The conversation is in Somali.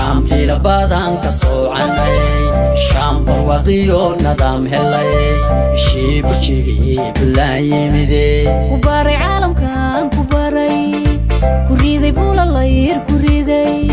Shaambiila badan ka soocanay, Shaam barwaqiyo nadaam helay, ishii burjigii bulaan yimide. Ku baray caalamkan, ku baray, ku riiday buulalayr, ku riiday.